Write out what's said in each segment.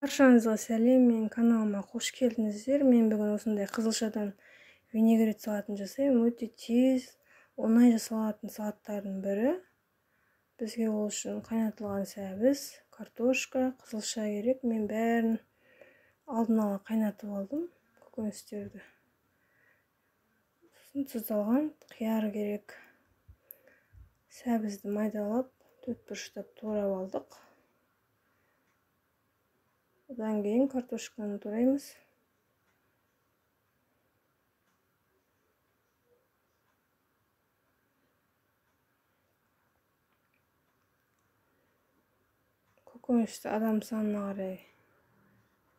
Баршаңызға сәлем, мен каналыма қош келдіңіздер. Мен бүгін осындай қызылшадан винегрет салатын жасаймын. Өте тез, оңай жасалатын салаттардың бірі. Бізге ол үшін қайнатылған сәбіз, картошка, қызылша керек. Мен бәрін алдын ала қайнатып алдым, көкөністерді. Сосын тұздалған қияр керек. Сәбізді майдалап, төрт бұрыштап турап алдық. Одан кейін картошканы тураймыз. Көкөністі адам санына қарай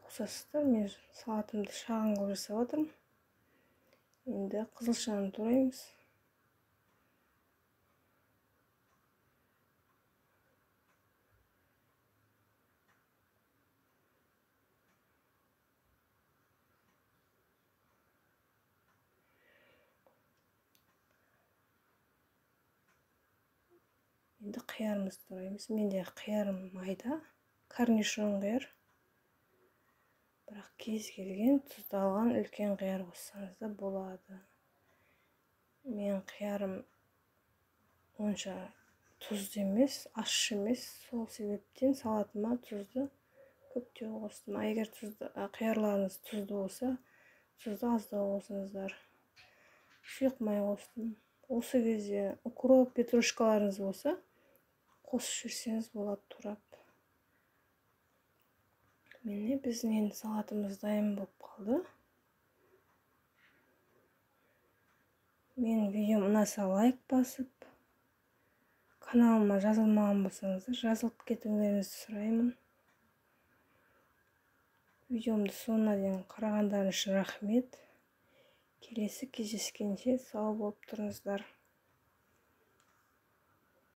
қосасыздар. Мен салатымды шағын қылып жасап жатырмын. Енді қызылшаны тураймыз. Енді қиярымызды тураймыз. Менде қиярым майда, корнишон қияр. Бірақ кез келген тұздалған үлкен қияр қоссаңыз да болады. Мен қиярым онша тұзды емес, ащы емес, сол себептен салатыма тұзды көптеу қостым. А егер тұзды, қиярларыңыз тұзды болса, тұзды аздау қосыңыздар. Сұйық май қостым. Осы кезде укроп, петрушкаларыңыз болса, қосып жіберсеңіз болады турап. Міне біздің енді салатымыз дайын болып қалды. Менің видеом ұнаса лайк басып, каналыма жазылмаған болсаңыздар жазылып кетулеріңізді сұраймын. Видеомды соңына дейін қарағандарыңыз үшін рахмет. Келесі кездескенше сау болып тұрыңыздар.